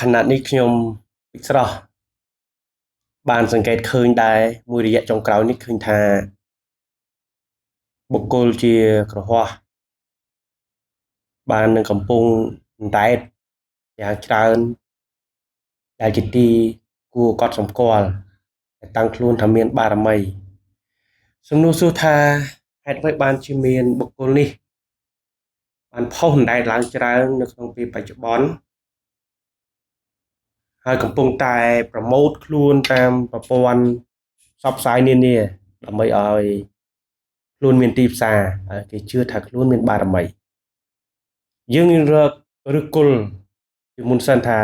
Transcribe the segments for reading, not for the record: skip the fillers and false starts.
ខណៈនេះខ្ញុំពិស្រស់បានសង្កេតឃើញដែរមួយរយៈចុងក្រោយនេះឃើញថាបុគ្គលជាក្រហោះបាននឹងកំពុងអណ្ដែតយ៉ាងច្រើនដែលជាទីគួរកត់សម្គាល់ដែលតាំងខ្លួនថាមានបារមីសំណួរសួរថាហេតុអ្វីបានជាមានបុគ្គលនេះបានផុសអណ្ដែតឡើងច្រើននៅក្នុងពេលបច្ចុប្បន្នហើយកំពុងតែប្រម៉ូទខ្លួនតាមប្រព័ន្ធផ្សព្វផ្សាយនានាដើម្បីឲ្យខ្លួនមានទីផ្សារហើយគេជឿថាខ្លួនមានបារមីយើងរកឬគល់ពីមុនសិនថា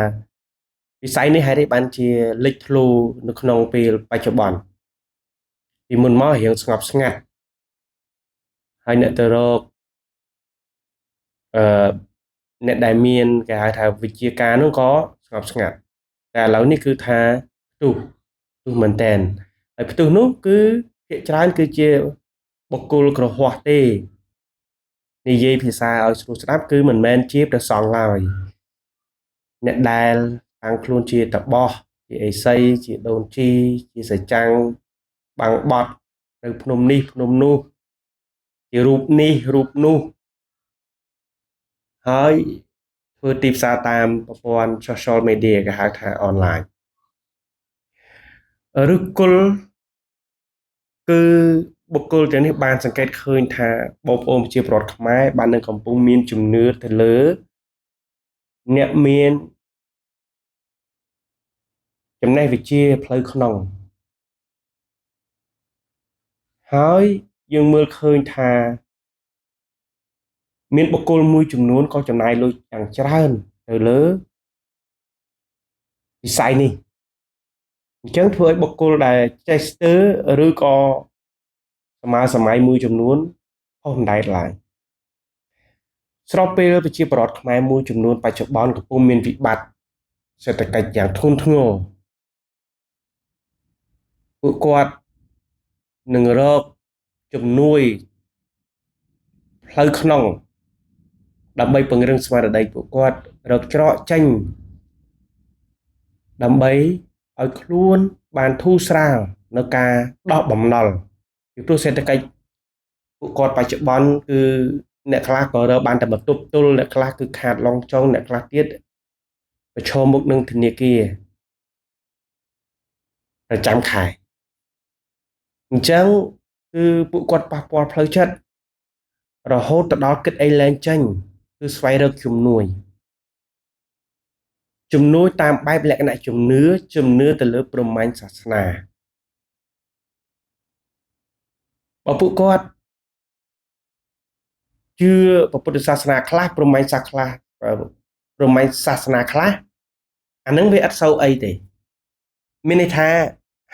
វិស័យនេះហេតុអីបានជាលេចធ្លោនៅក្នុងពេលបច្ចុប្បន្នពីមុនមករៀងស្ងប់ស្ងាត់ហើយអ្នកទៅរកអឺអ្នកដែលមានគេហៅថាវិជាការនោះក៏ស្ងប់ស្ងាត់តែឥឡូវនេះគឺថាផ្ទុះផ្ទុះមែនតែនហើយផ្ទុះនោះគឺភាគច្រើនគឺជាបុគ្គលក្រហោះទេនិយាយភាសាឲ្យស្រួលស្ដាប់គឺមិនមែនជាព្រះសង្ឃឡើយអ្នកដែលតាំងខ្លួនជាតបោះជាអេសីជាដូនជីជាសច្ចាំងបាំងបត់នៅភ្នំនេះភ្នំនោះជារូបនេះរូបនោះហើយធ្វើទីផ្សារតាមប្រព័ន្ធ social media គេហៅថា online ឬគល់គឺបុគ្គលទាំងនេះបានសង្កេតឃើញថាបងប្អូនប្រជាពលរដ្ឋខ្មែរបាននឹងកំពុងមានជំនឿទៅលើអ្នកមានចំណេះវិជ្ជាផ្លូវក្នុងហើយយើងមើលឃើញថាមានបុគ្គលមួយចំនួនក៏ចំណាយលុយយ៉ាងច្រើនទៅលើវិស័យនេះអញ្ចឹងធ្វើឲ្យបុគ្គលដែលចេះស្ទើរឬក៏សម័យសម័យមួយចំនួនផុសអណ្ដែតឡើងស្របពេលប្រជាពលរដ្ឋខ្មែរមួយចំនួនបច្ចុប្បន្នកំពុងមានវិបត្តិសេដ្ឋកិច្ចយ៉ាងធ្ងន់ធ្ងរពួកគាត់នឹងរកជំនួយផ្លូវក្នុងដើម្បីពង្រឹងស្មារតីពួកគាត់រកច្រកចេញដើម្បីឲ្យខ្លួនបានធូរស្រាលនៅការដោះបំណុលពីព្រោះសេដ្ឋកិច្ចពួកគាត់បច្ចុប្បន្នគឺអ្នកខ្លះក៏រើបានតែបន្ទប់ទល់អ្នកខ្លះគឺខាតឡងចុងអ្នកខ្លះទៀតប្រឈមមុខនឹងធនាគារប្រចាំខែអញ្ចឹងគឺពួកគាត់ប៉ះពាល់ផ្លូវចិត្តរហូតទៅដល់គិតអីលែងចេញគឺស្វែងរកជំនួយជំនួយតាមបែបលក្ខណៈជំនឿជំនឿទៅលើព្រហ្មញ្ញសាសនាបើពួកគាត់ជឿពុទ្ធសាសនាខ្លះព្រហ្មញ្ញសាសខ្លះព្រហ្មញ្ញសាសនាខ្លះអានឹងវាអត់សូវអីទេមានន័យថា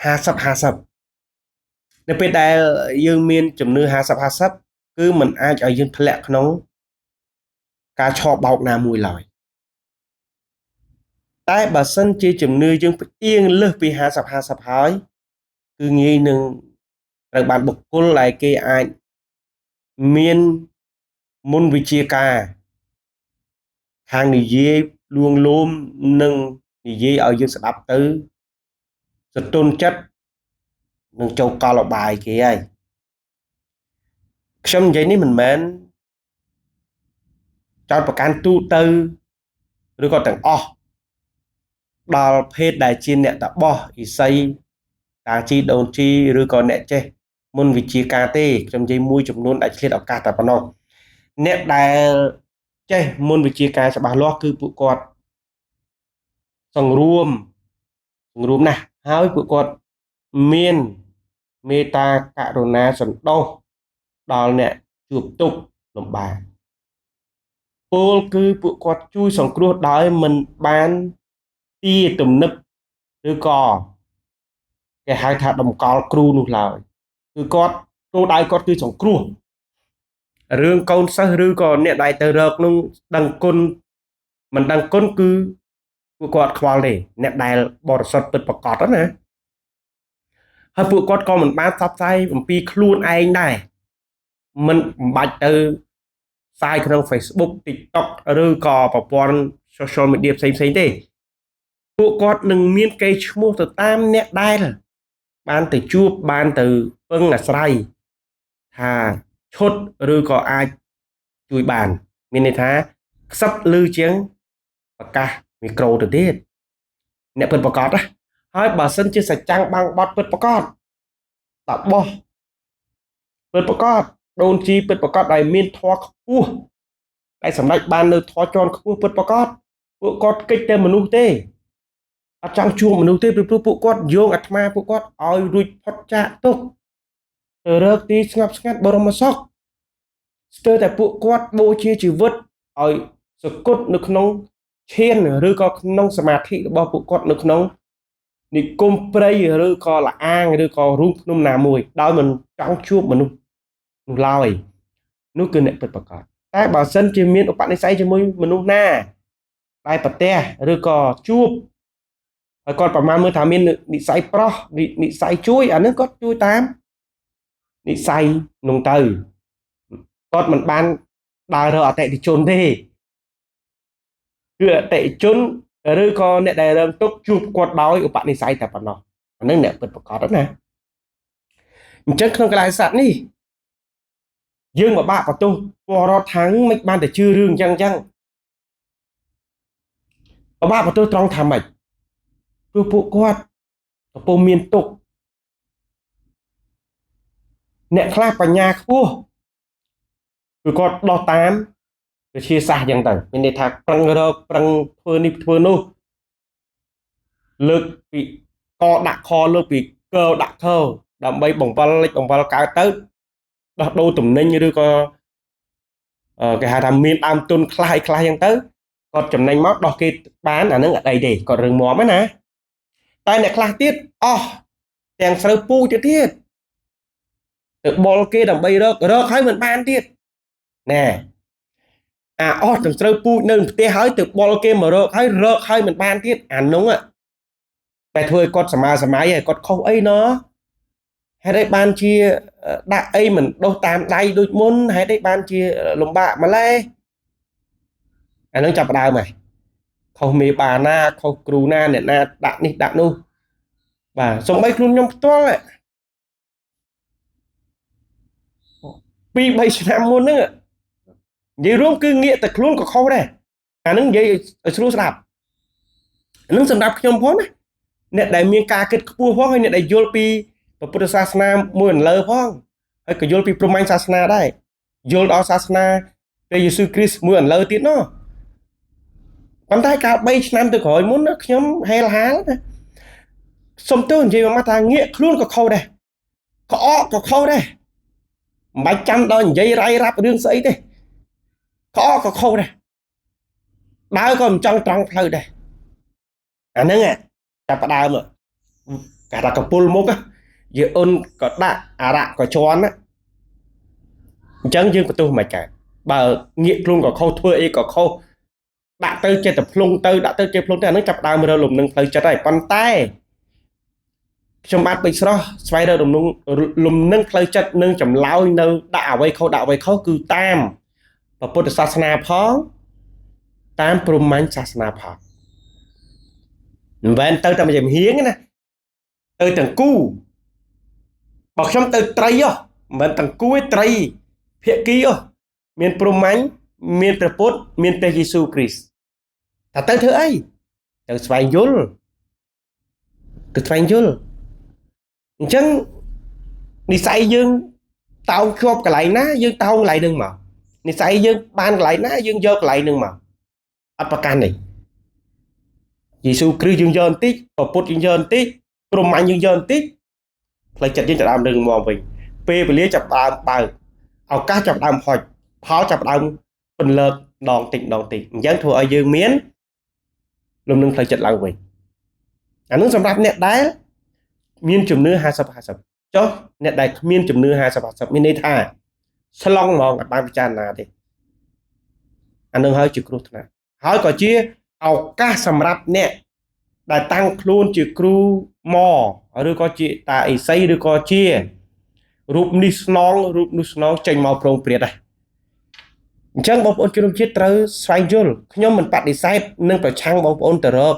50 50នៅពេលដែលយើងមានជំនឿ50 50គឺมันអាចឲ្យយើងធ្លាក់ក្នុងការឆបោកណាមួយឡើយតែបើសិនជាជំនឿយើងផ្អៀងលើសពី50 50ហើយគឺងាយនឹងត្រូវបានបុគ្គលដែលគេអាចមានមុនវិជ្ជាការខាងនិយាយលួងលោមនិងនិយាយឲ្យយើងស្ដាប់ទៅសន្ទុនចិត្តនឹងចូលកលបាយគេហើយខ្ញុំនិយាយនេះមិនមែនចោទប្រកាន់ទូទៅឬក៏ទាំងអស់ដល់ភេទដែលជាអ្នកតបោះអ៊ីសីតាជីដូនជីឬក៏អ្នកចេះមុនវិជ្ជាការទេខ្ញុំនិយាយមួយចំនួនដែលឆ្លៀតឱកាសតែប៉ុណ្ណោះអ្នកដែលចេះមុនវិជ្ជាការច្បាស់លាស់គឺពួកគាត់សង្រួមណាស់ហើយពួកគាត់មានមេត្តាករុណាសន្តោសដល់អ្នកជួបទុក្ខលំបាកពលគឺពួកគាត់ជួយសង្គ្រោះដោយមិនបានទាទំនឹកឬក៏គេហៅថាតម្កល់គ្រូនោះឡើយគឺគាត់គ្រូដៅគាត់គឺសង្គ្រោះរឿងកូនសិស្សឬក៏អ្នកដែលទៅរកនោះដឹងគុណមិនដឹងគុណគឺពួកគាត់ខ្វល់ទេអ្នកដែលបរិសុទ្ធពិតប្រាកដណាហើយពួកគាត់ក៏មិនបានផ្សព្វផ្សាយអំពីខ្លួនឯងដែរមិនបាច់ទៅផ្សាយក្នុង Facebook TikTok ឬក៏ប្រព័ន្ធ social media ផ្សេងៗទេ ពួកគាត់នឹងមានកេរ្តិ៍ឈ្មោះទៅតាមអ្នកដែលបានទៅជួបបានទៅពឹងអាស្រ័យថាឈុតឬក៏អាចជួយបានមានន័យថាខ្សឹបលឺជាងប្រកាសមីក្រូទៅទៀតអ្នកពិតប្រកបណាហើយបើសិនជាសច្ចាំងបាំងបត់ពិតប្រកបតបោះពិតប្រកបដូនជីពិតប្រកបដែលមានធម៌ខ្ពស់ដែលសម្រេចបាននៅធម៌ជាន់ខ្ពស់ពិតប្រកបពួកគាត់កិច្ចតែមនុស្សទេអត់ចង់ជួបមនុស្សទេព្រោះពួកគាត់យោងអាត្មាពួកគាត់ឲ្យរួចផុតចាកទុក្ខទៅរកទីស្ងប់ស្ងាត់បរមសុខស្ទើរតែពួកគាត់បូជាជីវិតឲ្យសគត់នៅក្នុងឈានឬក៏ក្នុងសមាធិរបស់ពួកគាត់នៅក្នុងនិគមព្រៃឬក៏លាអាងឬក៏រូងភ្នំណាមួយដោយមិនចង់ជួបមនុស្សនោះឡើយនោះគឺអ្នកពិតប្រាកដតែបើសិនជាមានឧបនិស្ស័យជាមួយមនុស្សណាដែលប្រទះឬក៏ជួបហើយគាត់ប្រមាណមើលថាមាននិស្ស័យប្រុសនិស្ស័យជួយអានឹងគាត់ជួយតាមនិស្ស័យនោះទៅគាត់មិនបានដើររកអតិថិជនទេគឺអតិថិជនឬក៏អ្នកដែលរងទុក្ខជួបគាត់ដោយឧបនិស្ស័យតែប៉ុណ្ណោះអានឹងអ្នកពិតប្រាកដណាអញ្ចឹងក្នុងកលស័ក្តិនេះយើងមកបាក់បន្ទោសពលរដ្ឋថាងមិនបានតែជឿរឿងអញ្ចឹងអញ្ចឹងបបាក់បន្ទោសត្រង់ថាម៉េចព្រោះពួកគាត់កំពុងមានទុក្ខអ្នកខ្លះបញ្ញាខ្ពស់គឺគាត់ដោះតាមវិទ្យាសាស្ត្រអញ្ចឹងទៅមានន័យថាប្រឹងរកប្រឹងធ្វើនេះធ្វើនោះលើកពីកដាក់ខលើកពីកដាក់ខដើម្បីបង្វិលលិចបង្វិលកើតទៅដោះដូរទំនិញឬក៏គេហៅថាមានដើមទុនខ្លះអីខ្លះអញ្ចឹងទៅគាត់ចំណេញមកដោះគេបានអានឹងអត់អីទេគាត់រឹងមាំណាតែអ្នកខ្លះទៀតអស់ទាំងស្រូវពូជទៀតទៅបុលគេដើម្បីរកហើយមិនបានទៀតណែអាអស់ទាំងស្រូវពូជនៅផ្ទះហើយទៅបុលគេមករកហើយរកហើយមិនបានទៀតអានោះតែធ្វើឲ្យគាត់សមាសម័យហើយគាត់ខុសអីណោះហេតុអីបានជាដាក់អីមិនដុសតាមដៃដូចមុនហេតុអីបានជាលំបាកម្លេះអានឹងចាប់ដើមហើយខុសមេបាណាខុសគ្រូណាអ្នកណាដាក់នេះដាក់នោះបាទសំបីខ្លួនខ្ញុំផ្ទាល់2 3ឆ្នាំមុនហ្នឹងនិយាយរួមគឺងាកតែខ្លួនក៏ខុសដែរអានឹងនិយាយឲ្យស្រួលស្ដាប់អានឹងសម្រាប់ខ្ញុំផងណាអ្នកដែលមានការគិតខ្ពស់ផងហើយអ្នកដែលយល់ពីពុទ្ធសាសនាមួយអន្លើផងហើយក៏យល់ពីព្រហ្មញ្ញសាសនាដែរយល់ដល់សាសនាព្រះយេស៊ូវគ្រីស្ទមួយអន្លើទៀតណោះប៉ុន្តែកាល3ឆ្នាំទៅក្រោយមុនខ្ញុំហេលហាលណាសុំទោសនិយាយមកថាងាកខ្លួនក៏ខុសដែរក្អកក៏ខុសដែរមិនបាច់ចាំដល់និយាយរ៉ៃរ៉ាប់រឿងស្អីទេក្អកក៏ខុសដែរដើរក៏មិនចង់ត្រង់ផ្លូវដែរអាហ្នឹងចាប់ផ្ដើមគេថាកពុលមុខយេអ៊ុនក៏ដាក់អារៈក៏ជន់ណាអញ្ចឹងយើងបន្ទោសមិនកើតបើងាកខ្លួនក៏ខុសធ្វើអីក៏ខុសដាក់ទៅចេះតែភ្លុងទៅដាក់ទៅចេះភ្លុងទៅអានឹងចាប់ដើមរើលំនឹងផ្លូវចិត្តហើយប៉ុន្តែខ្ញុំបាទពេជ្រស្រស់ស្វែងរកលំនឹងផ្លូវចិត្តនិងចម្លើយនៅដាក់អ្វីខុសដាក់អ្វីខុសគឺតាមពុទ្ធសាសនាផងតាមព្រហ្មញ្ញសាសនាផងមិនមែនទៅតែមួយចំហៀងណាទៅទាំងគូបើខ្ញុំទៅត្រីហ៎មិនមែនទាំងគូទេត្រីភាគីហ៎មានព្រហ្មញ្ញមានព្រះពុទ្ធមានព្រះយេស៊ូវគ្រីស្ទថាទៅធ្វើអីទៅស្វែងយល់ទៅស្វែងយល់អញ្ចឹងនិស័យយើងតោងជាប់កន្លែងណាយើងតោងកន្លែងនឹងមកនិស័យយើងបានកន្លែងណាយើងយកកន្លែងនឹងមកអត់ប្រកាន់ទេយេស៊ូវគ្រីស្ទយើងយកបន្តិចព្រះពុទ្ធយើងយកបន្តិចព្រហ្មញ្ញយើងយកបន្តិចផ្លូវចិត្តយើងចាប់ដើមរឹងមាំវិញពេលវេលាចាប់ដើមបើកឱកាសចាប់ដើមហុចផលចាប់ដើមពន្លើកម្ដងតិចម្ដងតិចអញ្ចឹងធ្វើឲ្យយើងមានលំនឹងផ្លូវចិត្តឡើងវិញអានឹងសម្រាប់អ្នកដែលមានជំនឿ50 50ចុះអ្នកដែលគ្មានជំនឿ50 50មានន័យថាស្លង់ហ្មងអត់បានពិចារណាទេអានឹងហើយជាគ្រោះថ្នាក់ហើយក៏ជាឱកាសសម្រាប់អ្នកដែលតាំងខ្លួនជាគ្រូម៉ឬក៏ជាតាអេសីឬក៏ជារូបនេះស្នងរូបនោះស្នងចេញមកប្រងព្រាតដែរអញ្ចឹងបងប្អូនជនជាតិត្រូវស្វែងយល់ខ្ញុំមិនបដិសេធនិងប្រឆាំងបងប្អូនទៅរក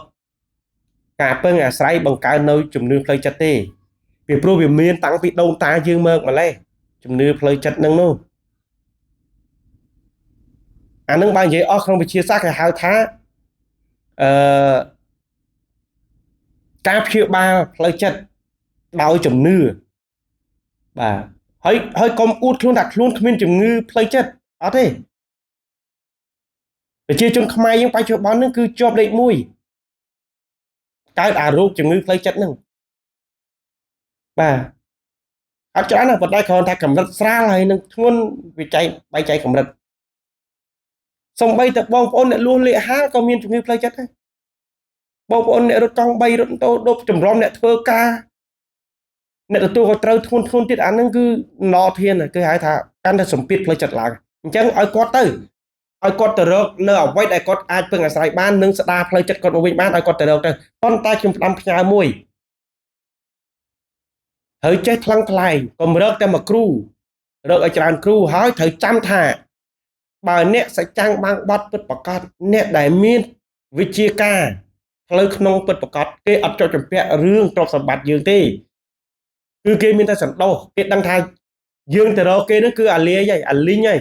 ការពឹងអាស្រ័យបង្កើននៅជំនឿផ្លូវចិត្តទេពីព្រោះវាមានតាំងពីដូនតាយើងមកម្លេះជំនឿផ្លូវចិត្តនឹងនោះអានឹងបើនិយាយអស់ក្នុងវិទ្យាសាស្ត្រគេហៅថាអឺការព្យាបាលផ្លូវចិត្តដោយជំនឿបាទហើយកុំអួតខ្លួនថាខ្លួនគ្មានជំងឺផ្លូវចិត្តអត់ទេប្រជាជនខ្មែរយើងបច្ចុប្បន្នហ្នឹងគឺជាប់លេខ1កើតអារោគជំងឺផ្លូវចិត្តហ្នឹងបាទអត់ច្រើនណាស់ប៉ុន្តែគ្រាន់តែកម្រិតស្រាលហើយនឹងធ្ងន់វិច័យបែងចែកកម្រិតសំបីតែបងប្អូនអ្នកលួសលេខហាលក៏មានជំងឺផ្លូវចិត្តដែរបងប្អូនអ្នករត់កង់3រត់ម៉ូតូដប់ចម្រុំអ្នកធ្វើការអ្នកទទួលក៏ត្រូវធ្ងន់ធ្ងរទៀតអាហ្នឹងគឺណធានគឺហៅថាកាន់តែសម្ពាធផ្លូវចិត្តឡើងអញ្ចឹងឲ្យគាត់ទៅឲ្យគាត់ទៅរកនៅអ្វីដែលគាត់អាចពឹងអាស្រ័យបាននិងស្ដារផ្លូវចិត្តគាត់មកវិញបានឲ្យគាត់ទៅរកទៅប៉ុន្តែខ្ញុំផ្ដាំផ្ញើមួយត្រូវចេះថ្លឹងថ្លែងកុំរកតែមួយគ្រូរកឲ្យច្រើនគ្រូហើយត្រូវចាំថាបើអ្នកសច្ចាំងបាំងបត់ពិតប្រកបអ្នកដែលមានវិជ្ជាការផ្លូវក្នុងពិតប្រកបគេអត់ចុចចម្ពាក់រឿងទ្រព្យសម្បត្តិយើងទេគឺគេមានតែសន្តោសគេដឹងថាយើងទៅរកគេនឹងគឺអាលាយហើយអាលីងហើយ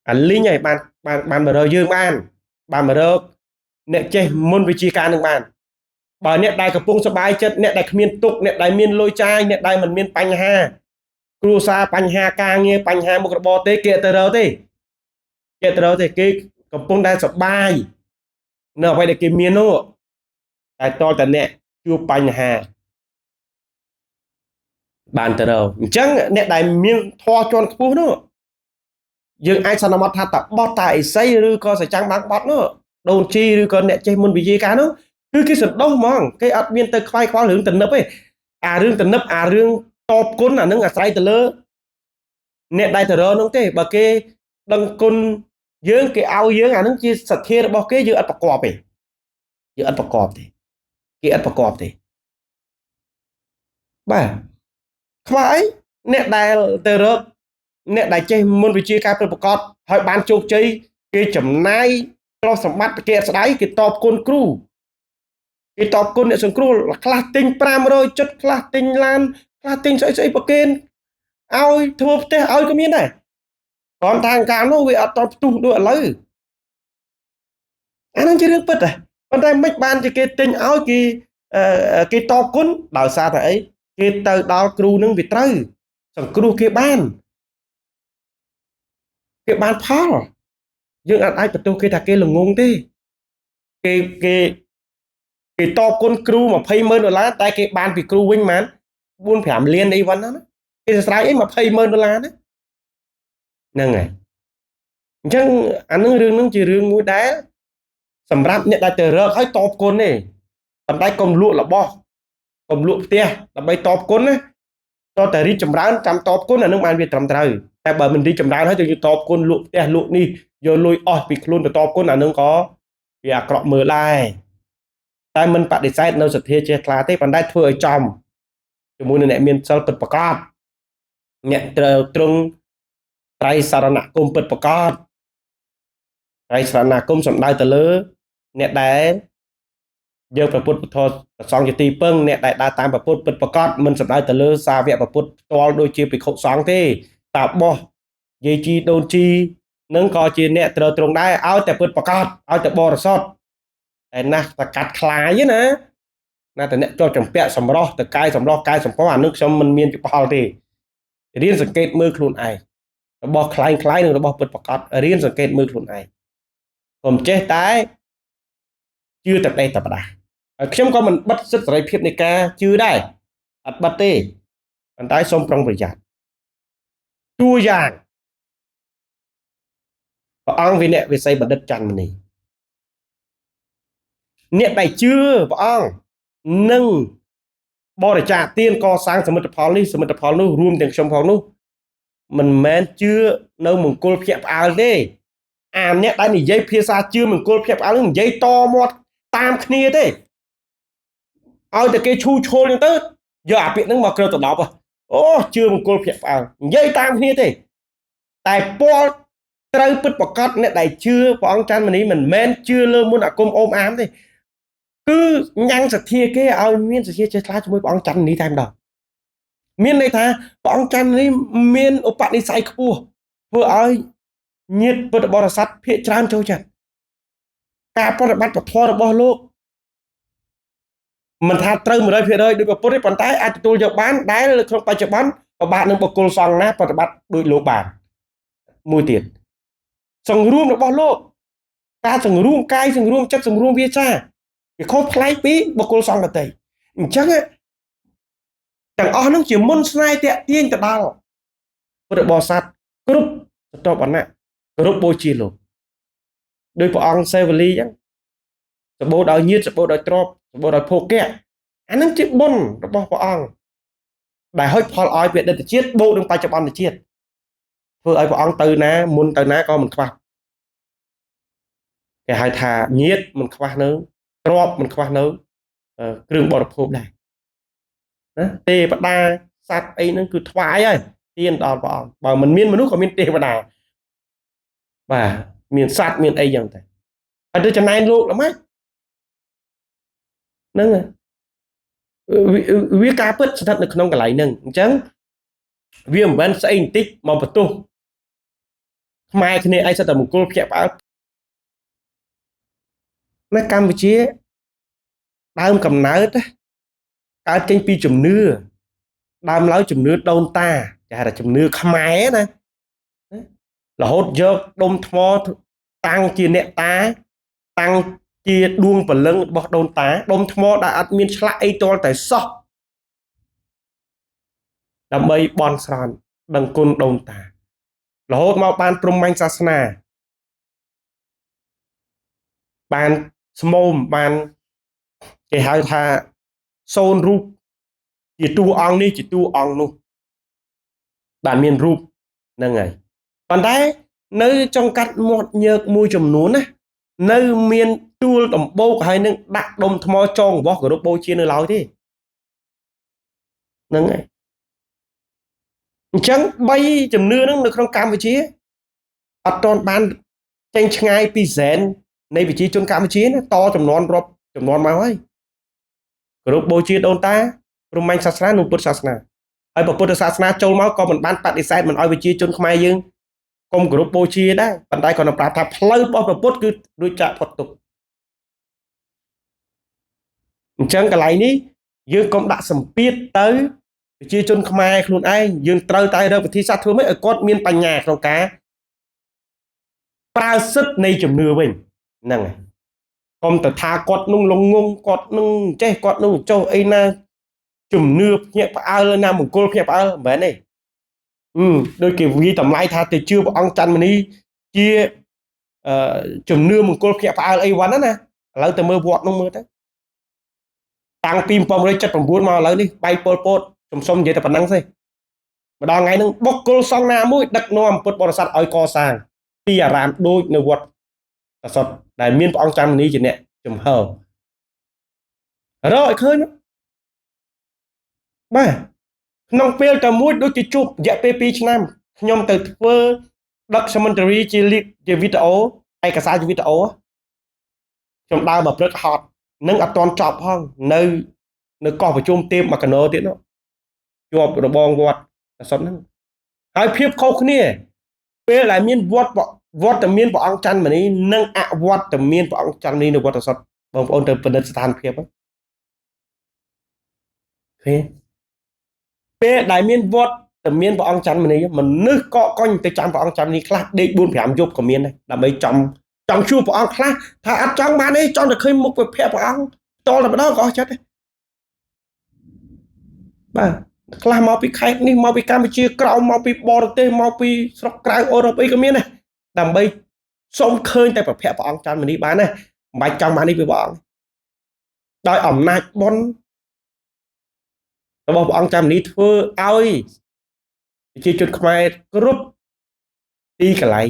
អាលីងហើយបានបានបានមករកយើងបានបានមករកអ្នកចេះមុនវិជ្ជាការនឹងបានបើអ្នកដែលកំពុងសប្បាយចិត្តអ្នកដែលគ្មានទុក្ខអ្នកដែលមានលុយចាយអ្នកដែលមិនមានបញ្ហាគ្រួសារបញ្ហាការងារបញ្ហាមុខរបរទេគេអត់ទៅរកទេគេទៅរកទេគេកំពុងតែសប្បាយនៅអ្វីដែលគេមាននោះតែតតែអ្នកជួបបញ្ហាបានទៅរកអញ្ចឹងអ្នកដែលមានធម៌ជាន់ខ្ពស់នោះយើងអាចសន្មតថាតបោះតាអិសីឬក៏សច្ចាំងបាំងបត់នោះដូនជីឬក៏អ្នកចេះមុនវិជ្ជាការនោះគឺគេសន្តោសហ្មងគេអត់មានទៅខ្វាយខ្វល់រឿងទំនឹបទេអារឿងទំនឹបអារឿងតបគុណអានឹងអាស្រ័យទៅលើអ្នកដែលទៅរកនោះទេបើគេដឹងគុណយើងគេឲ្យយើងអានឹងជាសទ្ធារបស់គេយើងអត់ប្រកបទេយើងអត់ប្រកបទេគេអត់ប្រកបទេបាទខ្វះអីអ្នកដែលទៅរកអ្នកដែលចេះមុនវិជ្ជាការពិតប្រាកដហើយបានជោគជ័យគេចំណាយទ្រព្យសម្បត្តិគេអត់ស្ដាយគេតបគុណគ្រូគេតបគុណអ្នកសង្គ្រោះខ្លះទិញ500ចិត្តខ្លះទិញឡានខ្លះទិញស្អីស្អីប្រគេនឲ្យធ្វើផ្ទះឲ្យក៏មានដែរគ្រាន់តែកាលនោះវាអត់តផ្ទុះដូចឥឡូវអានឹងជារឿងពិតដែរប៉ុន្តែមិនបានជាគេទិញឲ្យគេតបគុណដោយសារតែអីគេទៅដល់គ្រូនឹងវាត្រូវសង្គ្រោះគេបានគេបានផលយើងអត់អាចបន្ទោសគេថាគេល្ងងទេគេគេគេតបគុណគ្រូ20,000ដុល្លារតែគេបានពីគ្រូវិញប៉ុន្មាន4 5លានអីវ៉ាន់ណាគេសរសើរអី20,000ដុល្លារណាហ្នឹងហើយអញ្ចឹងអានឹងរឿងនឹងជារឿងមួយដែលសម្រាប់អ្នកដែលទៅរកឲ្យតបគុណទេប៉ុន្តែកុំលក់របស់កុំលក់ផ្ទះដើម្បីតបគុណណាតតែរីកចម្រើនចាំតបគុណអានឹងបានវាត្រឹមត្រូវតែបើមិនរីកចម្រើនហើយទៅតបគុណលក់ផ្ទះលក់នេះយកលុយអស់ពីខ្លួនទៅតបគុណអានឹងក៏វាអាក្រក់មើលដែរតែមិនបដិសេធនៅសទ្ធាជ្រះថ្លាទេប៉ុន្តែធ្វើឲ្យចំជាមួយនឹងអ្នកមានសិលពិតប្រាកដអ្នកត្រូវត្រង់ត្រៃសរណគមពិតប្រាកដត្រៃសរណគមសំដៅទៅលើអ្នកដែលយើងព្រះពុទ្ធពធប្រសងជាទីពឹងអ្នកដែលដើរតាមព្រះពុទ្ធពិតប្រាកដមិនសំដៅទៅលើសាវកព្រះពុទ្ធផ្ទាល់ដូចជាភិក្ខុសង្ឃទេតាបោះយាយជីដូនជីនឹងក៏ជាអ្នកត្រូវត្រង់ដែរឲ្យតែពិតប្រាកដឲ្យតែបរិសុទ្ធតែណាស់តែកាត់ខ្លាយណាណាតែអ្នកជាប់ចម្ពាក់សម្រស់តកាយសម្រស់កាយសម្ផស្សអានឹងខ្ញុំមិនមានយោបល់ទេរៀនសង្កេតមើលខ្លួនឯងរបស់ខ្លែងខ្លាយនិងរបស់ពិតប្រាកដរៀនសង្កេតមើលខ្លួនឯងកុំចេះតែជឿតែបេះតែផ្ដាស់ហើយខ្ញុំក៏មិនបិទសិទ្ធិសេរីភាពនៃការជឿដែរអត់បិទទេប៉ុន្តែសូមប្រុងប្រយ័ត្នតួយ៉ាងព្រះអង្គវិន័យវិស័យបណ្ឌិតច័ន្ទមនីអ្នកដែលជឿព្រះអង្គនឹងបរិច្ចាគទានកសាងសមិទ្ធផលនេះសមិទ្ធផលនោះរួមទាំងខ្ញុំផងនោះមិនមែនជឿនៅមង្គលភ្ញាក់ផ្អើលទេអាអ្នកដែលនិយាយភាសាជឿមង្គលភ្ញាក់ផ្អើលនឹងនិយាយតមាត់តាមគ្នាទេឲ្យតែគេឈូឈលហ្នឹងទៅយកអាពាក្យហ្នឹងមកគ្របដណ្ដប់អូជឿមង្គលភ្ញាក់ផ្អើលនិយាយតាមគ្នាទេតែពលត្រូវពិតប្រកបអ្នកដែលជឿព្រះអង្គច័ន្ទមនីមិនមែនជឿលើមន្តអាគមអូមអាមទេ គឺញ៉ាំងសទ្ធាគេឲ្យមានសទ្ធាចេះថ្លាជាមួយព្រះអង្គច័ន្ទនេះតែម្ដងមានន័យថាព្រះអង្គច័ន្ទនេះមានឧបនិស្ស័យខ្ពស់ធ្វើឲ្យញាតិពុទ្ធបរិស័ទភាគច្រើនចូលចិត្តការប្រតិបត្តិពធរបស់លោកមិនថាត្រូវ 100% ដូចព្រះពុទ្ធទេប៉ុន្តែអាចទទួលយកបានដែលក្នុងបច្ចុប្បន្នពិបាកនឹងបុគ្គលសង្ឃណាប្រតិបត្តិដូចលោកបានមួយទៀតសង្រួមរបស់លោកការសង្រួមកាយសង្រួមចិត្តសង្រួមវាចាវាខុសប្លែកពីបុគ្គលសង្ឃដទៃអញ្ចឹងទាំងអស់ហ្នឹងជាមុនស្នេហ៍តាក់ទាញទៅដល់ពុទ្ធបរិស័ទគ្រប់សតបណៈគ្រប់បូជាលោកដោយព្រះអង្គសេវលីអញ្ចឹងសម្បូរដោយញាតិសម្បូរដោយទ្រព្យសម្បូរដោយភោគៈអាហ្នឹងជាបុណ្យរបស់ព្រះអង្គដែលហុចផលឲ្យពីអតីតជាតិបូកនឹងបច្ចុប្បន្នជាតិធ្វើឲ្យព្រះអង្គទៅណាមុនទៅណាក៏មិនខ្វះគេហៅថាញាតិមិនខ្វះនៅទ្រព្យមិនខ្វះនៅគ្រឿងបរិភោគដែរណាទេវតាសត្វអីហ្នឹងគឺថ្វាយហើយទានដល់ព្រះអង្គបើមិនមានមនុស្សក៏មានទេវតាបាទមានសត្វមានអីយ៉ាងទៅហើយទៅចំណែនលោកល្មិចហ្នឹងវាការពិតស្ថិតនៅក្នុងកន្លែងហ្នឹងអញ្ចឹងវាមិនមែនស្អីបន្តិចមកបន្ទោសខ្មែរគ្នាឯងសិតតែមង្គលភ្ញាក់ផ្អើលនៅកម្ពុជាដើមកំណើតកើតចេញពីជំនឿដើមឡើយជំនឿដូនតាគេហៅថាជំនឿខ្មែរណារហូតយកដុំថ្មតាំងជាអ្នកតាតាំងជាដួងព្រលឹងរបស់ដូនតាដុំថ្មដែលអត់មានឆ្លាក់អីទាល់តែសោះដើម្បីបន់ស្រន់ដឹងគុណដូនតារហូតមកបានព្រហ្មញ្ញសាសនាបានស្មោមបានគេហៅថាសូនរូបជាតួអង្គនេះជាតួអង្គនោះបានមានរូបហ្នឹងហើយប៉ុន្តែនៅចុងកាត់មាត់ញើកមួយចំនួនណានៅមានទួលដំបូកហើយនឹងដាក់ដុំថ្មចងរបស់គោរពបូជានៅឡើយទេហ្នឹងហើយអញ្ចឹង3ជំនឿហ្នឹងនៅក្នុងកម្ពុជាអត់ទាន់បានចេញឆ្ងាយពីសែននៃប្រជាជនកម្ពុជាណាតចំនួនរាប់ចំនួនមកហើយគោរពបូជាដូនតាព្រហ្មញ្ញសាសនានិងពុទ្ធសាសនាហើយពុទ្ធសាសនាចូលមកក៏មិនបានបដិសេធមិនឲ្យប្រជាជនខ្មែរយើងកុំគោរពបូជាដែរប៉ុន្តែគាត់នឹងប្រាប់ថាផ្លូវរបស់ព្រះពុទ្ធគឺរួចចាកផុតទុក្ខអញ្ចឹងកន្លែងនេះយើងកុំដាក់សម្ពាធទៅប្រជាជនខ្មែរខ្លួនឯងយើងត្រូវតែរកវិធីសាស្ត្រធ្វើម៉េចឲ្យគាត់មានបញ្ញាក្នុងការប្រើសិទ្ធិនៃជំនឿវិញហ្នឹងហើយកុំទៅថាគាត់នឹងលងងគាត់នឹងចេះគាត់នឹងចុះអីណាជំនឿភ្ញាក់ផ្អើលណាមង្គលភ្ញាក់ផ្អើលមិនមែនទេដូចគេវាតម្លៃថាទៅជឿព្រះអង្គច័ន្ទមនីជាជំនឿមង្គលភ្ញាក់ផ្អើលអីវ៉ាន់ណាឥឡូវទៅមើលវត្តនោះមើលទៅតាំងពី1979មកឥឡូវនេះបែកពលពតខ្ញុំសុំនិយាយតែប៉ុណ្្នឹងទេម្ដងថ្ងៃហ្នឹងបុគ្គលសង្ឃណាមួយដឹកនាំពុទ្ធបរិស័ទឲ្យកសាងទីអារាមដូចនៅវត្តប្រសុទ្ធដែលមានព្រះអង្គច័ន្ទមនីជាអ្នកចំហររកឲ្យឃើញបាទក្នុងពេលតែមួយដូចជាជួបរយៈពេល2ឆ្នាំខ្ញុំទៅធ្វើ documentary ជាវីដេអូឯកសារជាវីដេអូខ្ញុំដើរមកព្រឹកហត់នឹងអត់ទាន់ចប់ផងនៅកោះប្រជុំទេពមកកណោទៀតនោះជាប់របងវត្តប្រសុទ្ធហ្នឹងហើយភាពខុសគ្នាពេលដែលមានវត្តមានព្រះអង្គច័ន្ទមនីនិងអវត្តមានព្រះអង្គច័ន្ទមនីនៅវត្តប្រសុទ្ធបងប្អូនទៅពិនិត្យស្ថានភាពឃើញពេលដែលមានវត្តតែមានព្រះអង្គច័ន្ទមនីមនុស្សកកកុញទៅចាំព្រះអង្គច័ន្ទមនីខ្លះដេក4 5យប់ក៏មានដែរដើម្បីចង់ជួបព្រះអង្គខ្លះថាអត់ចង់បានទេចង់តែឃើញមុខវិភៈព្រះអង្គតតែម្ដងក៏អស់ចិត្តដែរបាទខ្លះមកពីខេត្តនេះមកពីកម្ពុជាក្រៅមកពីបរទេសមកពីស្រុកក្រៅអឺរ៉ុបអីក៏មានដែរដើម្បីសូមឃើញតែព្រះភ័ក្ត្រព្រះអង្គច័ន្ទមនីបានណាមិនបាច់ចង់បាននេះពីព្រះអង្គដោយអំណាចបុណ្យរបស់ព្រះអង្គច័ន្ទមនីធ្វើឲ្យប្រជាជនខ្មែរគ្រប់ទីកន្លែង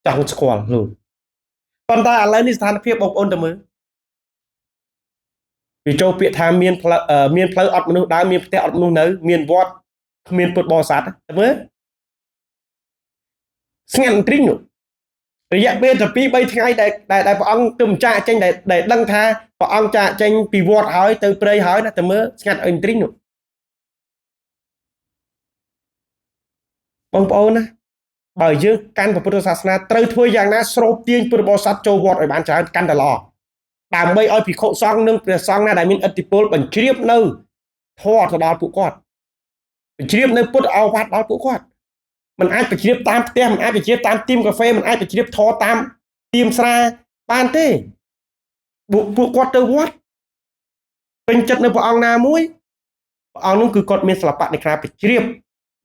ចង់ស្គាល់លោកប៉ុន្តែឥឡូវនេះស្ថានភាពបងប្អូនទៅមើលវាចូលពាក្យថាមានផ្លូវអត់មនុស្សដើរមានផ្ទះអត់មនុស្សនៅមានវត្តគ្មានពុទ្ធបរិស័ទទៅមើលស្ងាត់ទ្រីងនោះ រយៈពេលតែ2 3ថ្ងៃដែលដែលព្រះអង្គទៅចាកចេញដែលដឹងថាព្រះអង្គចាកចេញពីវត្តហើយទៅព្រៃហើយណាតែមើលស្ងាត់អិនទ្រីងនោះបងប្អូនណាបើយើងកាន់ពុទ្ធសាសនាត្រូវធ្វើយ៉ាងណាស្រូបទាញពុទ្ធបរិស័ទចូលវត្តឲ្យបានច្រើនកាន់តែល្អដើម្បីឲ្យភិក្ខុសង្ឃនិងព្រះសង្ឃណាដែលមានឥទ្ធិពលបញ្ជ្រាបនៅធម៌ទៅដល់ពួកគាត់បញ្ជ្រាបនៅពុទ្ធឱវាទដល់ពួកគាត់មិនអាចបញ្ជ្រាបតាមផ្ទះមិនអាចបញ្ជ្រាបតាមទីមកាហ្វេមិនអាចបញ្ជ្រាបធម៌តាមទីមស្រាបានទេពួកគាត់ទៅវត្តពេញចិត្តនៅព្រះអង្គណាមួយព្រះអង្គនោះគឺគាត់មានសិល្បៈនៃការបញ្ជ្រាប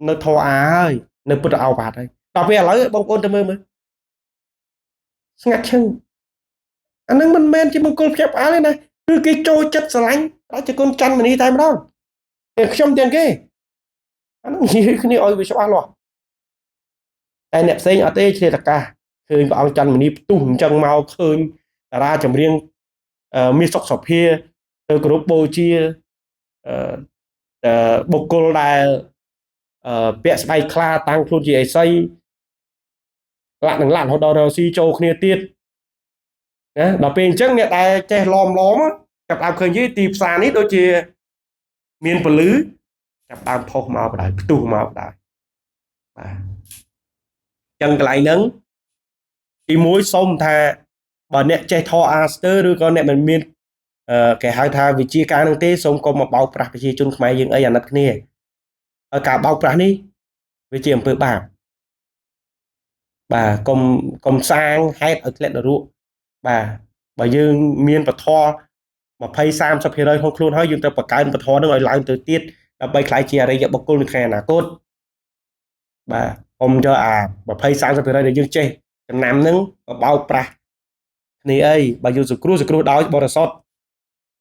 នៅធម៌អាហើយនៅពុទ្ធឱវាទហើយដល់ពេលឥឡូវបងប្អូនទៅមើលមើលស្ងាត់ឈឹងអានឹងមិនមែនជាមង្គលភ្ញាក់ផ្អើលទេណាគឺគេចូលចិត្តស្រឡាញ់ប្រជាជនច័ន្ទមនីតែម្ដងទាំងខ្ញុំទាំងគេអានឹងនិយាយគ្នាឲ្យវាច្បាស់លាស់តែអ្នកផ្សេងអត់ទេឆ្លៀតឱកាសឃើញព្រះអង្គច័ន្ទមនីផ្ទុះអញ្ចឹងមកឃើញតារាចម្រៀងមាសសុកសុភាទៅគោរពបូជាបុគ្គលដែលពាក់ស្បែកខ្លាតាំងខ្លួនជាអេសីលាក់នឹងលាក់រហូតដល់រស៊ីចូលគ្នាទៀតណាដល់ពេលអញ្ចឹងអ្នកដែលចេះឡមឡមចាប់ដើមឃើញទីផ្សារនេះដូចជាមានពលឺចាប់ដើមផុសមកបណ្ដោយផ្ទុះមកបណ្ដោយបាទចឹងកន្លែងហ្នឹងទីមួយសូមថាបើអ្នកចេះថអាស្ទ័រឬក៏អ្នកមិនមានគេហៅថាវិជាការនឹងទេសូមកុំមកបោកប្រាស់ប្រជាជនខ្មែរយើងអីអាណិតគ្នាហើយការបោកប្រាស់នេះវាជាអំពើបាបបាទកុំសាងហេតុឲ្យធ្លាក់នរកបាទបើយើងមានពធ20 30%ក្នុងខ្លួនហើយយើងត្រូវបង្កើនពធនឹងឲ្យឡើងទៅទៀតដើម្បីក្លាយជាអរិយបុគ្គលនៅថ្ងៃអនាគតបាទកុំយកអា20 30%ដែលយើងចេះចំណាំនឹងបោកប្រាស់គ្នាអីបើយើងសង្គ្រោះដោយបរិសុទ្ធ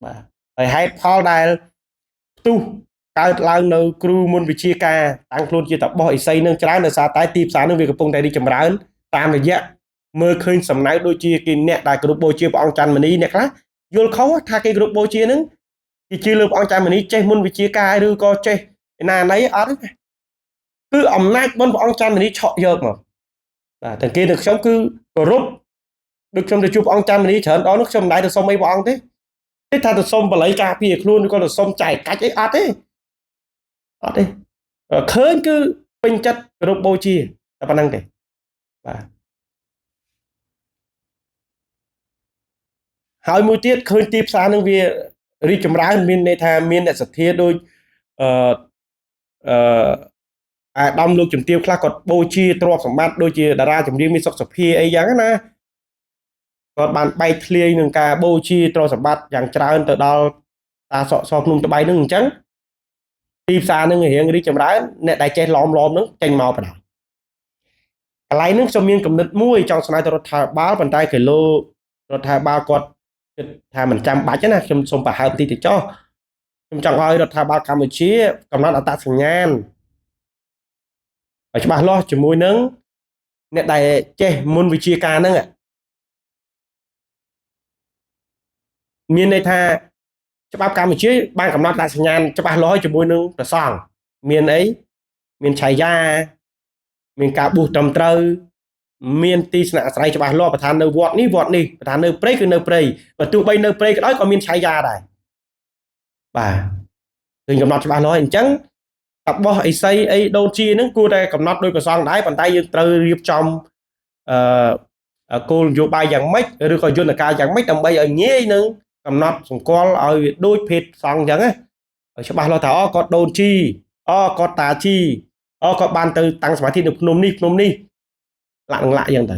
បាទហើយហេតុផលដែលផ្ទុះកើតឡើងនៅគ្រូមុនវិជាការតាំងខ្លួនជាតបោះអិសីនឹងច្រើនដោយសារតែទីផ្សារនឹងវាកំពុងតែរីកចម្រើនតាមរយៈមើលឃើញសំណៅដូចជាគេអ្នកដែលគោរពបូជាព្រះអង្គច័ន្ទមនីអ្នកខ្លះយល់ខុសថាគេគោរពបូជានឹងគេជឿលើព្រះអង្គច័ន្ទមនីចេះមុនវិជាការឬក៏ចេះណាណីអត់ទេគឺអំណាចបុណ្យព្រះអង្គច័ន្ទមនីឆក់យកមកបាទទាំងគេទាំងខ្ញុំគឺគោរពដូចខ្ញុំទៅជួបព្រះអង្គច័ន្ទមនីច្រើនដងនោះខ្ញុំមិនដែលទៅសុំអីព្រះអង្គទេទេថាទៅសុំបល័យការពារខ្លួនឬក៏ទៅសុំចែកកាច់អីអត់ទេអត់ទេឃើញគឺពេញចិត្តគោរពបូជាតែប៉ុណ្្នឹងទេបាទហើយមួយទៀតឃើញទីផ្សារនឹងវារីកចម្រើនមានន័យថាមានអ្នកសទ្ធាដូចអឺអឺអាដាមលោកជំទាវខ្លះគាត់បូជាទ្រព្យសម្បត្តិដូចជាតារាចម្រៀងមានសុខសភាអីយ៉ាងណាគាត់បានបែកធ្លាយនឹងការបូជាទ្រព្យសម្បត្តិយ៉ាងច្រើនទៅដល់តាសក់សភ្នំត្បៃនឹងអញ្ចឹងទីផ្សារនឹងរៀងរីកចម្រើនអ្នកដែលចេះឡមឡមនឹងចេញមកបណ្ដោយកន្លែងនឹងខ្ញុំមានគំនិតមួយចង់ស្នើទៅរដ្ឋាភិបាលប៉ុន្តែគីឡូរដ្ឋាភិបាលគាត់គិតថាមិនចាំបាច់ណាខ្ញុំសូមប្រហើបតិចទៅចុះខ្ញុំចង់ឲ្យរដ្ឋាភិបាលកម្ពុជាកំណត់អត្តសញ្ញាណឲ្យច្បាស់លាស់ជាមួយនឹងអ្នកដែលចេះមុនវិជាការហ្នឹងមានន័យថាច្បាប់កម្ពុជាបានកំណត់អត្តសញ្ញាណច្បាស់លាស់ជាមួយនឹងព្រះសង្ឃមានអីមានឆាយាមានការបួសត្រឹមត្រូវមានទីស្នាក់អាស្រ័យច្បាស់លាស់ប្រធាននៅវត្តនេះវត្តនេះប្រធាននៅព្រៃគឺនៅព្រៃបើទោះបីនៅព្រៃក៏ដោយក៏មានឆាយាដែរបាទឃើញកំណត់ច្បាស់លាស់អញ្ចឹងតបោះអីសីអីដូនជាហ្នឹងគួរតែកំណត់ដោយព្រះសង្ឃដែរប៉ុន្តែយើងត្រូវរៀបចំគោលនយោបាយយ៉ាងម៉េចឬក៏យន្តការយ៉ាងម៉េចដើម្បីឲ្យងាយនឹងកំណត់សម្គាល់ឲ្យវាដូចភេទសង្ឃអញ្ចឹងណាឲ្យច្បាស់លាស់ថាអូគាត់ដូនជីអូគាត់តាជីអូគាត់បានទៅតាំងសមាធិនៅភ្នំនេះភ្នំនេះលាក់នឹងលាក់អញ្ចឹងទៅ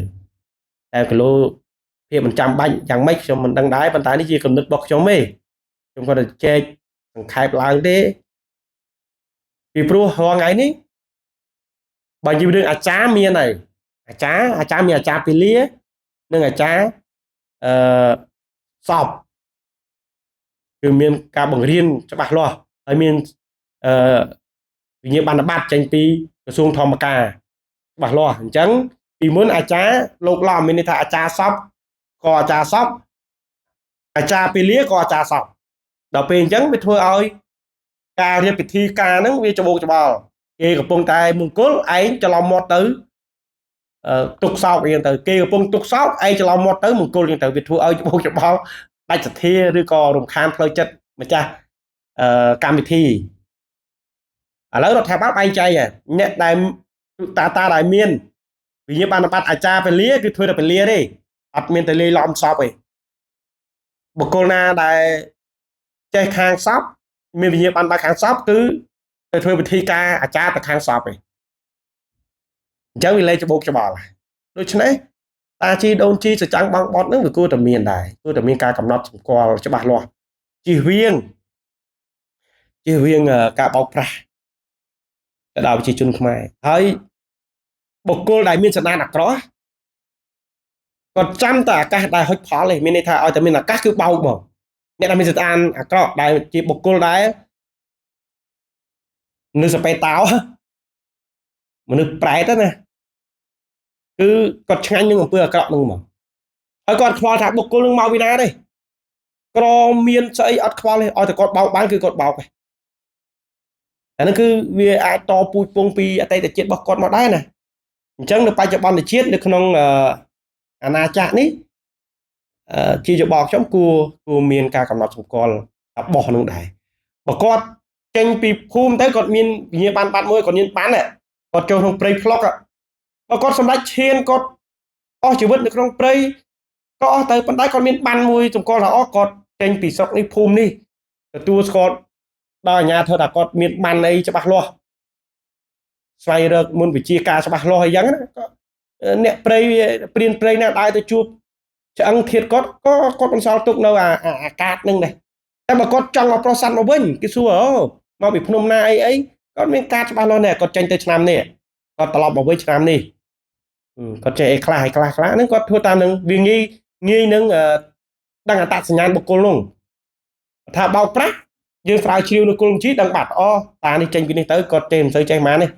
តែគីឡូភាពមិនចាំបាច់យ៉ាងម៉េចខ្ញុំមិនដឹងដែរប៉ុន្តែនេះជាគំនិតរបស់ខ្ញុំទេខ្ញុំគាត់តែចែកសង្ខេបឡើងទេពីព្រោះរាល់ថ្ងៃនេះបើនិយាយរឿងអាចារ្យមានហើយអាចារ្យមានអាចារ្យពីលានិងអាចារ្យអឺសពគឺមានការបង្រៀនច្បាស់លាស់ហើយមានអឺវិញ្ញាបនបត្រចេញពីក្រសួងធម្មការច្បាស់លាស់អញ្ចឹងពីមុនអាចារ្យលោកឡំមានន័យថាអាចារ្យសពក៏អាចារ្យសពអាចារ្យពីលាក៏អាចារ្យសពដល់ពេលអញ្ចឹងវាធ្វើឲ្យការរៀបពិធីការហ្នឹងវាច្បោកច្បល់គេកំពុងតែមង្គលឯងច្រឡំមាត់ទៅ ទុកសោកអីចឹងទៅគេកំពុងទុកសោកឯងច្រឡំមាត់ទៅមង្គលចឹងទៅវាធ្វើឲ្យច្បោកច្បល់ដាច់សទ្ធាឬក៏រំខានផ្លូវចិត្តម្ចាស់កម្មវិធីឥឡូវរដ្ឋាភិបាលបែងចែកអ្នកដែលតាតាដែលមានវិញ្ញាបនបត្រអាចារ្យពលាគឺធ្វើតែពលាទេអត់មានតែលាយឡំសពទេបុគ្គលណាដែលចេះខាងសពមានវិញ្ញាបនបត្រខាងសពគឺទៅធ្វើពិធីការអាចារ្យទៅខាងសពឯងអញ្ចឹងវាលេច្បោកច្បល់ដូច្នេះតាជីដូនជីសចាំងបងបត់នឹងវាគួរតែមានដែរគួរតែមានការកំណត់សម្គាល់ច្បាស់លាស់ជៀសវាងការបោកប្រាស់ទៅដល់ប្រជាជនខ្មែរហើយបុគ្គលដែលមានសន្តានអាក្រក់គាត់ចាំតែឱកាសដែលហុចផលទេមានន័យថាឲ្យតែមានឱកាសគឺបោកមកអ្នកដែលមានសន្តានអាក្រក់ដែលជាបុគ្គលដែលនៅសពេតោមនុស្សប្រែតណាគឺគាត់ឆ្ងាញ់នឹងអំពើអាក្រក់នឹងមកហើយគាត់ខ្វល់ថាបុគ្គលនឹងមកពីណាទេក្រមានស្អីអត់ខ្វល់ទេឲ្យតែគាត់បោកបានគឺគាត់បោកទេអានេះគឺវាអាចតពូជពងពីអតីតជាតិរបស់គាត់មកដែរណាអញ្ចឹងនៅបច្ចុប្បន្នជាតិនៅក្នុងអាណាចក្រនេះជាយោបល់ខ្ញុំគួរមានការកំណត់សម្គាល់របស់នឹងដែរបើគាត់ចេញពីភូមិទៅគាត់មានវិញ្ញាបនបត្រមួយគាត់មានបានគាត់ចូលក្នុងព្រៃផ្លុកបើគាត់សម្រេចឈានគាត់អស់ជីវិតនៅក្នុងព្រៃក៏អស់ទៅប៉ុន្តែគាត់មានបានមួយសម្គាល់ថាអូគាត់ចេញពីស្រុកនេះភូមិនេះទទួលស្គាល់ដល់អាជ្ញាធរថាគាត់មានបានអីច្បាស់លាស់ស្វែងរកមុនវិជាការច្បាស់លាស់អីចឹងណាអ្នកព្រៃព្រានព្រៃណាដើរទៅជួបឆ្អឹងធាតគាត់ក៏គាត់បន្សល់ទុកនៅអាកាតនឹងដែរតែបើគាត់ចង់មកប្រោះសัตว์មកវិញគេសួរអូមកពីភ្នំណាអីអីគាត់មានកាតច្បាស់លាស់នេះគាត់ចេញទៅឆ្នាំនេះគាត់ត្រឡប់មកវិញឆ្នាំនេះគាត់ចេះអីខ្លះអីខ្លះខ្លះហ្នឹងគាត់ធ្វើតាមនឹងវាងាយនឹងដឹងអត្តសញ្ញាណបុគ្គលនោះថាបោកប្រាស់យើងស្រាវជ្រាវនៅគោលបញ្ជីដឹងបាត់អូតានេះចេញពីនេះទៅគាត់ចេះមិនសូវចេះម៉ាននេះ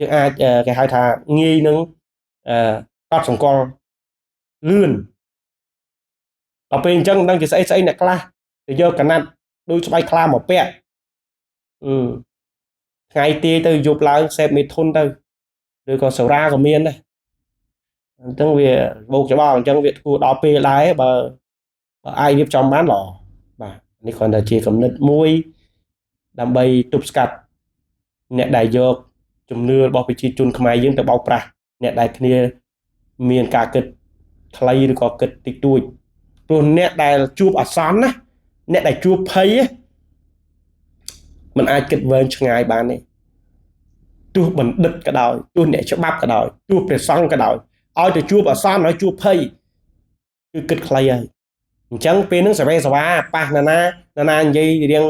យើងអាចគេហៅថាងាយនឹងកត់សម្គាល់លឿនដល់ពេលអញ្ចឹងដឹងជាស្អីស្អីអ្នកខ្លះទៅយកកណាត់ដូចស្បែកខ្លាមកពាក់ថ្ងៃទាយទៅយប់ឡើងសេពមេធុនទៅឬក៏សូរ៉ាក៏មានដែរអញ្ចឹងវាបោកច្បល់អញ្ចឹងវាធ្វើដល់ពេលដែរបើអាចរៀបចំបានល្អបាទនេះគ្រាន់តែជាគំនិតមួយដើម្បីទប់ស្កាត់អ្នកដែលយកជំនឿរបស់ប្រជាជនខ្មែរយើងទៅបោកប្រាស់អ្នកដែលគ្នាមានការគិតខ្លីឬក៏គិតតិចតួចព្រោះអ្នកដែលជួបអាសន្នណាអ្នកដែលជួបភ័យมันអាចគិតវែងឆ្ងាយបានទេទោះបណ្ឌិតក៏ដោយទោះអ្នកច្បាប់ក៏ដោយទោះព្រះសង្ឃក៏ដោយឲ្យទៅជួបអាសន្នឲ្យជួបភ័យគឺគិតខ្លីហើយអញ្ចឹងពេលហ្នឹងសវេសវ៉ាប៉ះណាណាណានិយាយរៀង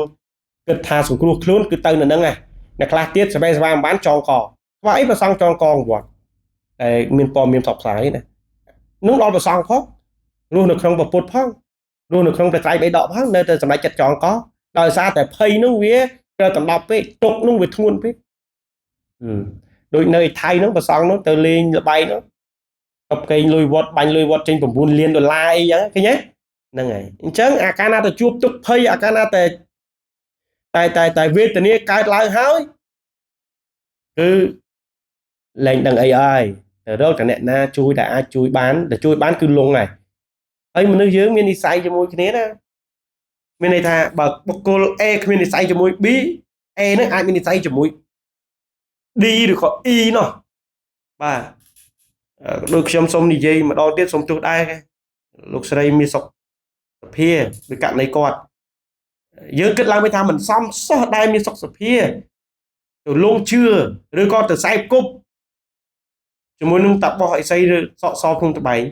គិតថាសង្គ្រោះខ្លួនគឺទៅនៅហ្នឹងឯងអ្នកខ្លះទៀតសវេសវ៉ាមិនបានចងកស្វាអីព្រះសង្ឃចងកវត្តតែមានព័ត៌មានផ្សព្វផ្សាយណានោះដល់ព្រះសង្ឃផងរស់នៅក្នុងពុទ្ធផងរស់នៅក្នុងព្រះត្រៃបិដកផងនៅតែសម្រេចចិត្តចងកដោយសារតែភ័យនោះវាត្រូវដណ្ដប់ពេកទុកនោះវាធ្ងន់ពេកដូចនៅឯថៃនោះព្រះសង្ឃនោះទៅលេងល្បែងនោះតបកេងលុយវត្តបាញ់លុយវត្តចេញ9លានដុល្លារអីចឹងឃើញទេហ្នឹងហើយអញ្ចឹងអាកាលណាទៅជួបទុកភ័យអាកាលណាតែតែវេទនាកើតឡើងហើយគឺលែងដឹងអីហើយទៅរកតែអ្នកណាជួយដែលអាចជួយបានតែជួយបានគឺលងហើយហើយមនុស្សយើងមាននិស័យជាមួយគ្នាណាមានន័យថាបើបុគ្គល A គ្មាននិស័យជាមួយ B A នឹងអាចមាននិស័យជាមួយ D ឬក៏ E នោះបាទដូចខ្ញុំសូមនិយាយម្ដងទៀតសូមទោសដែរលោកស្រីមានសុខសភាឬករណីគាត់យើងគិតឡើងវិញថាមិនសមសោះដែរមានសុខសភាទៅលងជឿឬក៏ទៅសែបគប់ជាមួយនឹងតាបោះអីសីឬសក់សក្នុងត្បែង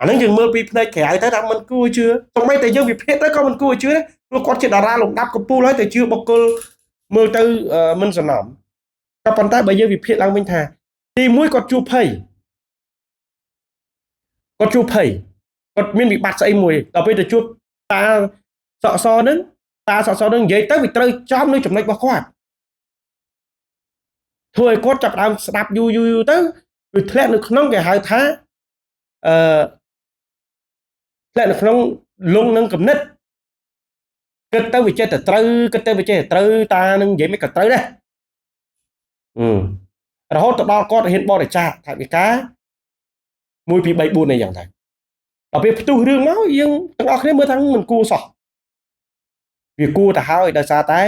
អាហ្នឹងយើងមើលពីភ្នែកក្រៅទៅថាមិនគួរជឿសូម្បីតែយើងវិភាគទៅក៏មិនគួរជឿដែរព្រោះគាត់ជាតារាលំដាប់កំពូលហើយទៅជឿបុគ្គលមើលទៅមិនសំណំក៏ប៉ុន្តែបើយើងវិភាគឡើងវិញថាទីមួយគាត់ជួបភ័យគាត់ជួបភ័យគាត់មានវិបត្តិស្អីមួយដល់ពេលទៅជួបតាសក់សហ្នឹងតាសក់សហ្នឹងនិយាយទៅវាត្រូវចំនៅចំណុចរបស់គាត់ធ្វើឲ្យគាត់ចាប់ផ្ដើមស្ដាប់យូរយូរទៅវាធ្លាក់នៅក្នុងគេហៅថាអឺធ្លាក់នៅក្នុងលងនឹងគំនិតគិតទៅវាចេះតែត្រូវគិតទៅវាចេះតែត្រូវតានឹងនិយាយមិនក៏ត្រូវដែរ រហូតទៅដល់គាត់ហ៊ានបរិច្ចាគថវិកា1 2 3 4អីយ៉ាងទៅដល់ពេលផ្ទុះរឿងមកយើងទាំងអស់គ្នាមើលថាមិនគួរសោះវាគួរទៅហើយដោយសារតែ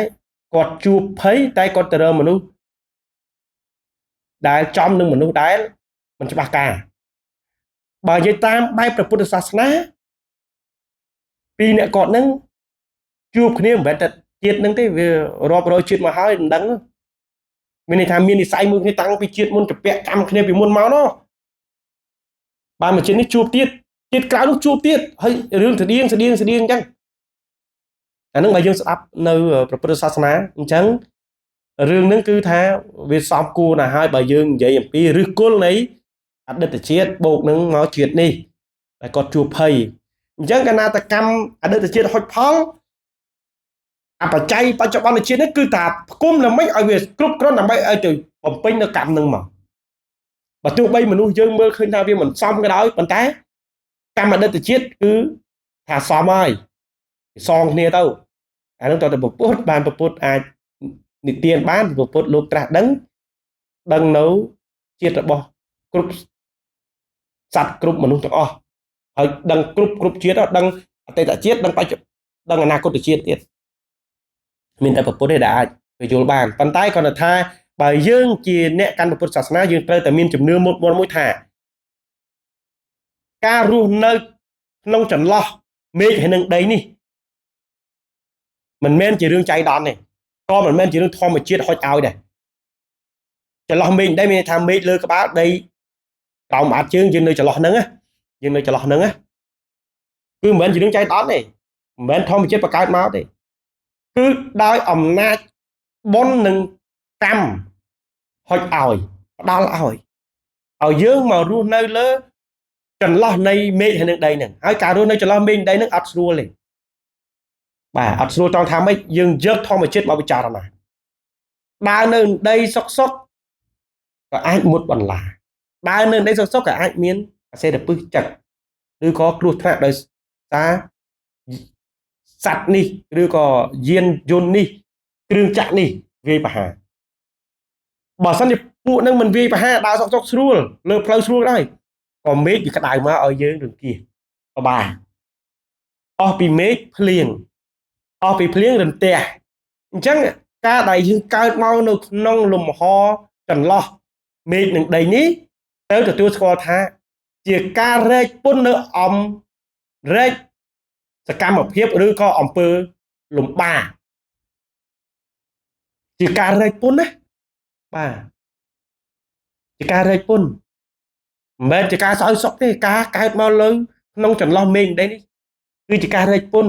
គាត់ជួបភ័យតែគាត់ទៅរើមនុស្សដែលចំនឹងមនុស្សដែលមិនច្បាស់ការបើនិយាយតាមបែបព្រះពុទ្ធសាសនាពីរអ្នកគាត់នឹងជួបគ្នាមិនមែនតែជាតិនឹងទេវារាប់រយជាតិមកហើយមិនដឹងមានន័យថាមាននិស័យមួយគ្នាតាំងពីជាតិមុនជពាក់កម្មគ្នាពីមុនមកនោះបានមកជាតិនេះជួបទៀតជាតិក្រោយនោះជួបទៀតហើយរឿងស្តៀងស្តៀងស្តៀងអញ្ចឹងអានឹងបើយើងស្ដាប់នៅព្រះពុទ្ធសាសនាអញ្ចឹងរឿងហ្នឹងគឺថាវាសមគួរណាស់ហើយបើយើងនិយាយអំពីឫសគល់នៃអតីតជាតិបូកនឹងមកជាតិនេះតែគាត់ជួបភ័យអញ្ចឹងកណាតកម្មអតីតជាតិហុចផលអបច្ច័យបច្ចុប្បន្នជាតិនេះគឺថាផ្គុំដើម្បីឲ្យវាគ្រប់គ្រាន់ដើម្បីឲ្យទៅបំពេញនៅកម្មនឹងមកបើទោះបីមនុស្សយើងមើលឃើញថាវាមិនសមក៏ដោយប៉ុន្តែកម្មអតីតជាតិគឺថាសមហើយសងគ្នាទៅអានឹងតើទៅពុទ្ធបានពុទ្ធអាចនិទានបានពុទ្ធលោកត្រាស់ដឹងដឹងនៅជាតិរបស់គ្រប់សត្វគ្រប់មនុស្សទាំងអស់ហើយដឹងគ្រប់គ្រប់ជាតិដឹងអតីតជាតិដឹងបច្ចុប្ដឹងអនាគតជាតិទៀតមានតែពុទ្ធទេដែលអាចទៅយល់បានប៉ុន្តែគ្រាន់តែថាបើយើងជាអ្នកកាន់ពុទ្ធសាសនាយើងត្រូវតែមានជំនឿមុតមមួយថាការរស់នៅក្នុងចន្លោះមេឃហើយនឹងដីនេះមិនមែនជារឿងចៃដន្យទេក៏មិនមែនជារឿងធម្មជាតិហុចឲ្យដែរចន្លោះមេឃដីមានន័យថាមេឃលើក្បាលដីក្រោមបាតជើងយើងនៅចន្លោះហ្នឹងណាយើងនៅចន្លោះហ្នឹងណាគឺមិនមែនជារឿងចៃដន្យទេមិនមែនធម្មជាតិបង្កើតមកទេគឺដោយអំណាចបុណ្យនិងកម្មហុចឲ្យផ្ដល់ឲ្យយើងមករស់នៅលើចន្លោះនៃមេឃហើយនឹងដីហ្នឹងហើយការរស់នៅចន្លោះមេឃដីហ្នឹងអត់ស្រួលទេបាទអត់ស្រួលត្រង់ថាម៉េចយើងយកធម្មជាតិមកពិចារណាដើរនៅដីសុកសុកក៏អាចមុតបន្លាដើរនៅដីសុកសុកក៏អាចមានអាសេរពឹសចិត្តឬក៏គ្រោះថ្នាក់ដោយសារសត្វនេះឬក៏យានយន្តនេះគ្រឿងចក្រនេះវាយប្រហារបើសិនជាពួកនឹងមិនវាយប្រហារដើរសុកសុកស្រួលលើផ្លូវស្រួលដែរក៏មេឃវាក្តៅមកឲ្យយើងរង្គៀសពិបាកអស់ពីមេឃភ្លៀងអស់ពីភ្លៀងរន្ទះអញ្ចឹងការដែលយើងកើតមកនៅក្នុងលំហចន្លោះមេឃនឹងដីនេះត្រូវទទួលស្គាល់ថាជាការរែកពុននៅអំរែកសកម្មភាពឬក៏អំពើលំបាកជាការរែកពុនណាបាទជាការរែកពុនមិនមែនជាការសោយសុខទេការកើតមកលើក្នុងចន្លោះមេឃដីនេះគឺជាការរែកពុន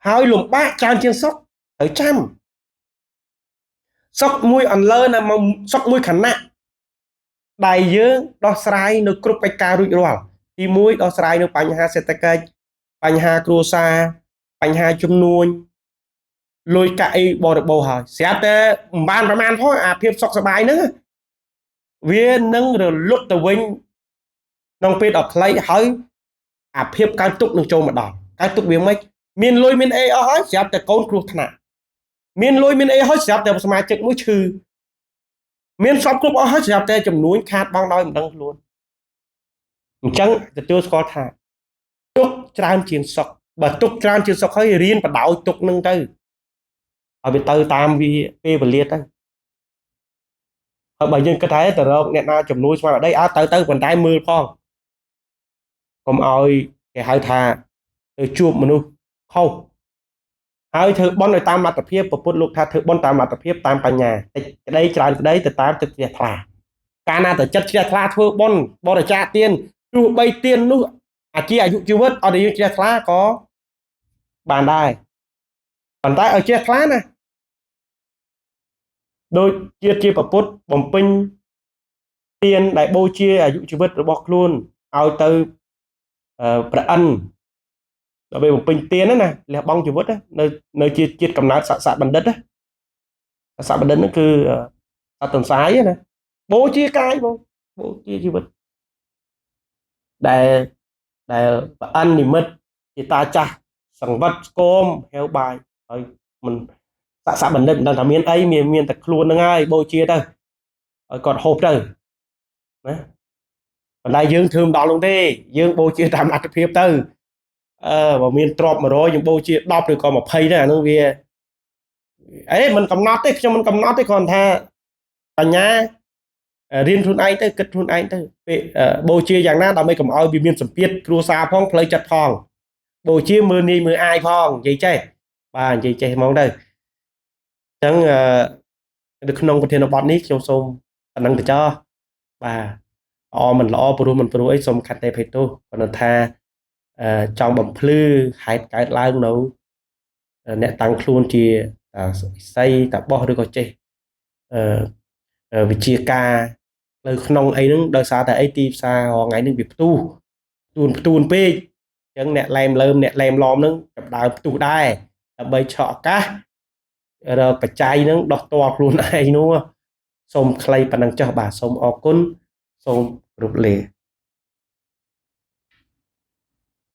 ហើយលំបាកច្រើនជាងសុខត្រូវចាំសុខមួយអន្លើណាមកសុខមួយខណៈដែលយើងដោះស្រាយនៅគ្រប់កិច្ចការរួចរាល់ទី1ដោះស្រាយនៅបញ្ហាសេដ្ឋកិច្ចបញ្ហាគ្រួសារបញ្ហាជំនួញលុយកាក់អីបរិបូរហើយស្រាប់តែមិនបានប្រមាណផងអាភាពសុខសប្បាយហ្នឹងវានឹងរលត់ទៅវិញក្នុងពេលដ៏ខ្លីហើយអាភាពកើតទុកនឹងចូលមកដល់កើតទុកវាមិនមានលុយមានអីអស់ហើយស្រាប់តែកូនគ្រោះថ្នាក់មានលុយមានអីហើយស្រាប់តែសមាជិកមួយឈឺមានសពគ្រប់អស់ហើយស្រាប់តែចំនួនខាតបង់ដោយមិនដឹងខ្លួនអញ្ចឹងទទួលស្គាល់ថាទុកច្រើនជាងសុខបើទុកច្រើនជាងសុខហើយរៀនបដោយទុកនឹងទៅឲ្យវាទៅតាមវាពេលវេលាទៅហើយបើយើងគិតថាទៅរកអ្នកណាជំនួយស្មារតីអើទៅប៉ុន្តែមើលផងកុំឲ្យគេហៅថាទៅជួបមនុស្សខុសហើយធ្វើបុណ្យឲ្យតាមលទ្ធភាពពុទ្ធលោកថាធ្វើបុណ្យតាមលទ្ធភាពតាមបញ្ញាតិចក្តីច្រើនក្តីទៅតាមចិត្តជ្រះថ្លាកាលណាតែចិត្តជ្រះថ្លាធ្វើបុណ្យបរិច្ចាគទានទោះបីទាននោះអាជាអាយុជីវិតឲ្យតែយើងជ្រះថ្លាក៏បានដែរប៉ុន្តែឲ្យជ្រះថ្លាណាដូចជាពុទ្ធបំពេញទានដែលបូជាអាយុជីវិតរបស់ខ្លួនឲ្យទៅព្រះឥន្ទដើម្បីបំពេញទានណាលះបង់ជីវិតនៅជាជាតិកំណើតស័កបណ្ឌិតណាស័កបណ្ឌិតហ្នឹងគឺសត្វទន្សាយណាបូជាកាយបូជាជីវិតដែលព្រះឥន្ទនិមិត្តជាតាចាស់សង្វិតស្គមហេវបាយហើយមិនស័កបណ្ឌិតមិនដឹងថាមានអីមានតែខ្លួនហ្នឹងហើយបូជាទៅ ឲ្យគាត់ហូបទៅណាប៉ុន្តែយើងធ្វើមិនដល់នោះទេយើងបូជាតាមលទ្ធភាពទៅបើមានទ្រព្យ100យើងបូជា10ឬក៏20ទៅអានោះវាអេមិនកំណត់ទេខ្ញុំមិនកំណត់ទេគ្រាន់ថាបញ្ញារៀនខ្លួនឯងទៅគិតខ្លួនឯងទៅពេលបូជាយ៉ាងណាដើម្បីកុំឲ្យវាមានសម្ពាធគ្រួសារផងផ្លូវចិត្តផងបូជាមើលនាយមើលអាយផងនិយាយចេះបាទនិយាយចេះហ្មងទៅអញ្ចឹងនៅក្នុងប្រធានបទនេះខ្ញុំសូមប៉ុណ្ណឹងទៅចោះបាទល្អមិនល្អព្រោះមិនព្រោះអីសូមខន្តីភ័យទោសគ្រាន់តែថាចង់បំភ្លឺហេតុកើតឡើងនៅអ្នកតាំងខ្លួនជាតាសីតាបោះឬក៏ចេះវិជាការផ្លូវក្នុងអីហ្នឹងដោយសារតែអីទីផ្សាររងថ្ងៃហ្នឹងវាផ្ទុះផ្ទួនពេកអញ្ចឹងអ្នកឡែមលើមអ្នកឡែមឡមហ្នឹងចាប់ដើមផ្ទុះដែរដើម្បីឆក់ឱកាសរកបច្ច័យហ្នឹងដោះតខ្លួនឯងនោះសូមខ្លីប៉ុណ្ណឹងចុះបាទសូមអរគុណសូមគោរពលា។